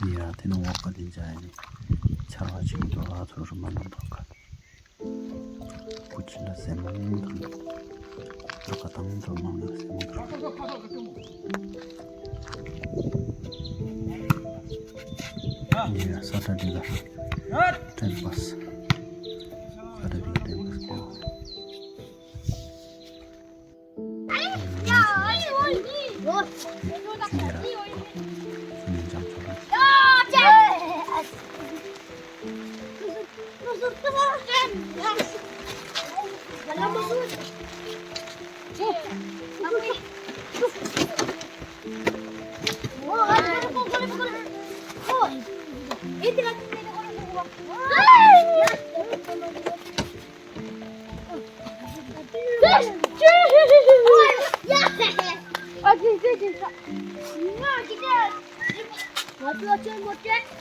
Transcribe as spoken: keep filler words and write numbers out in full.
ཡ་དེ་ནི་འོག་ག་དེ་འཇའ་ཡ་ནི་ཆར་བ་ཆེན་པོ་འདུག་ཨ་ཚོ་རུ་མ་ནང་འདུག་ག་ཀུ་ཅི་ལ་སེ་མོང་དང་། ལོ་ཀ་དང་དུ་མང་ལ་སེ་མོང་དང་། ཡ་ས་ཏ་དི་ལ་ཏེམ་པས། ས་ཏ་དི་ལ་ཏེམ་པས་ཀྱང་།